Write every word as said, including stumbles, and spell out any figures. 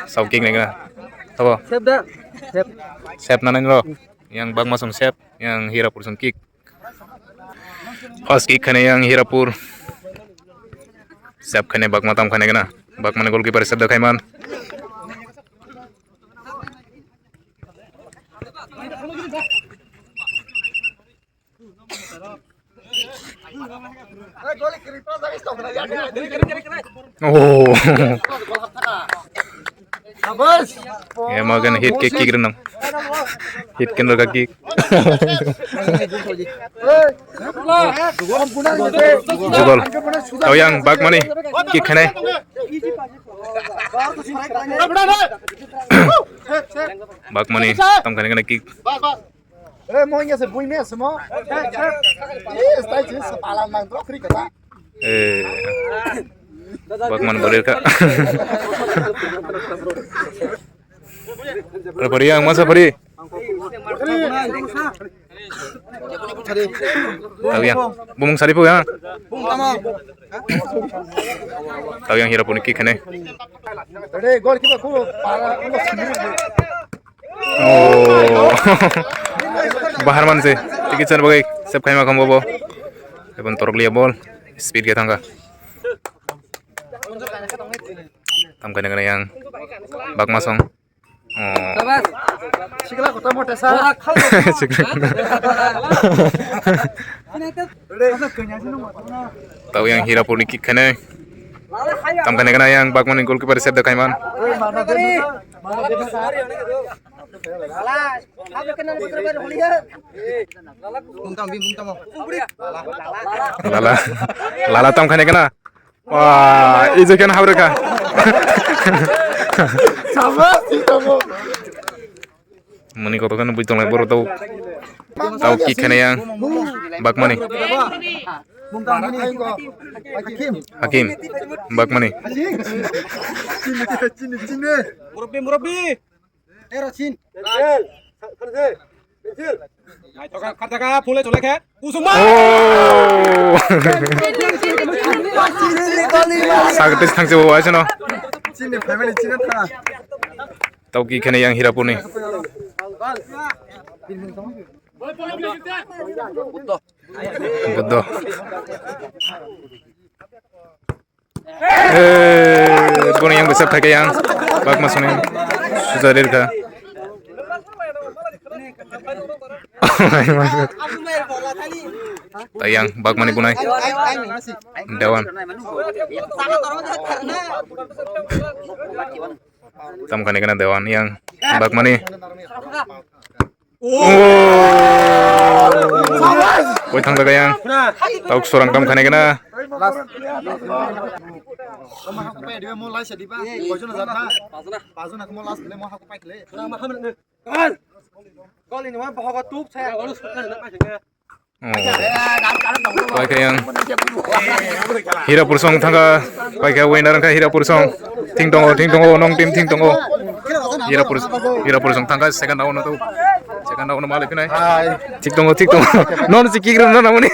Sau kick nai kena. Tabo. Sep da. Sep. Sep nanai ro. Yang Bagma song sep, yang Hirapur song kick. First kick khainai yang Hirapur. Sep khainai Bagma tam khainai kena. Bagma ni goalkeeper sep da khaiman. Oh. Ya, magan hit kick kick renang. Hit ken roga kick. Jugol. Tau yang Bagmani kick khainai. Bagmani tam khainai kena kick. Eh, mo ingya se bui me se mo. Eh, stai se se pala nang dro kri kata. Eh. Bagman borir ka. Referee yang masa referee. Tau yang. Bumung sari pu yang. Tau yang Hirapur ni kick khainai. Re, gol kiba ku para. Oh. Bahar manse. Tiki chan bagai sep khaima kham bobo. Ebon torok liya bol. Speed ke thangka. Tam khaina khaina yang Bagma song. Oh. Sikla kota mote sa. Sikla. Tau yang Hirapur ni kick khainai. Tam khaina khaina yang Bagmani goalkeeper save da khaiman. Lala. Lala tam khaina khaina. Wah, ije kan habre ka. Muni koto kan bui tonglai boro tau. Tau kick khaina yang Bagmani. Hakim. Bagmani. Murabbi, murabbi. Naithoka kharjaka phule chole khe. Kusuma. Oh. Sagris thangse bo aisano. Tau kick khaina yang Hirapurni. Buddho. Eh, bono yang besar thake yang. Bagma sone. Sujarir ka. Tayang Bagmani bunai. Dewan. Tam khaina khaina Dewan yang Bagmani. Oh. Woi thang jaga yang. Tauk sorang tam khaina khaina. Paikha yang Hirapur song thangkha, paikha winner wngkha Hirapur song. Thing tongo, thing tongo, nong team thing tongo. Hirapur, Hirapur song thangkha second round to. Second round malik nai. Thik tongo, thik tongo. Non si kick round na muni.